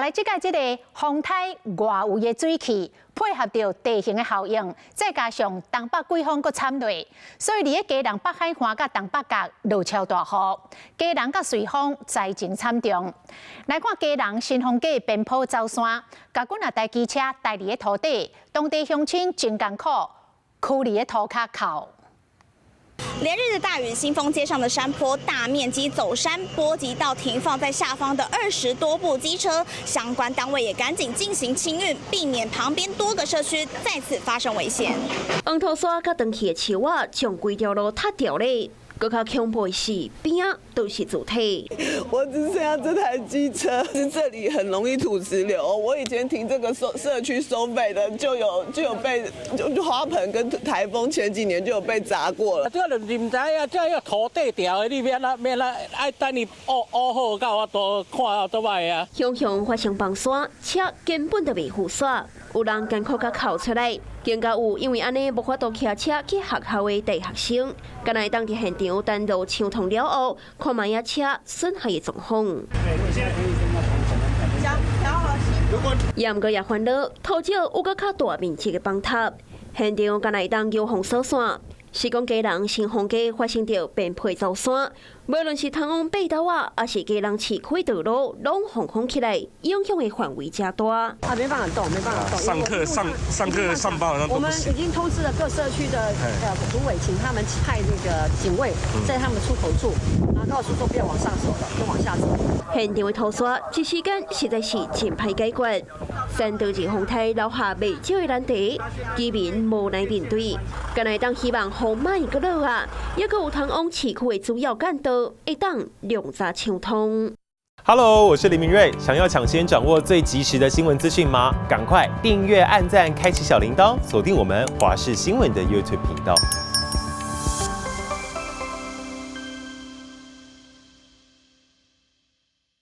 來這個這个風颱外圍的水汽，配合著地形的效應，再加上東北季風閣摻落，所以佇咧基隆北海岸佮東北角落超大雨，基隆佮瑞芳災情慘重。來看基隆新豐街邊坡走山，共幾若台機車刣佇咧土底，當地鄉親真艱苦，坵佇咧塗跤哭。連日的大雨，新豐街上的山坡大面積走山，波及到停放在下方的20多部機車。相關單位也趕緊進行清運，避免旁邊多個社區再次發生危險。黃土山佮斷去的樹仔，將規條路塌掉咧。閣較恐怖的是，邊仔都是主體。我只剩下這台機車，是這裡很容易土石流。我以前停這個收社區收費的，就有被就花盆跟颱風前幾年就有被砸過了。這個你毋知影，這個土地掉的，你欲按怎欲按怎愛等伊挖挖好，才有法度看有倒䆀啊。雄雄發生崩山，車根本就袂浮煞，有人艱苦共哭出來，更加有因為按呢無法度騎車去學校的大學生，敢若會當佇現場等路暢通了後，看覓仔車損害的狀況。也毋過也煩惱，土石有閣較大面積的崩塌，現場敢若會當消防疏散。是講基隆新豐街發生著邊坡走山，無論是通往八斗仔，抑是基隆市區道路，攏封封起來，影響的範圍誠大。啊，沒辦法動，沒辦法動。上課上上課上班我們已經通知了各社區的主委，請他們派那個警衛在他們出口處，然後告訴說不要往上走了，就往下走。現場的土沙一時間實在是真歹解決，山道二風颱留下袂少的難題，居民無奈面對，敢若會當希望雨莫閣落啊，抑閣有通往市區的主要幹道會當量早暢通。 Hello，我是林明瑞，想要搶先掌握最及時的新聞資訊嗎？趕快訂閱、按讚、開啟小鈴鐺，鎖定我們華視新聞的 YouTube 頻道。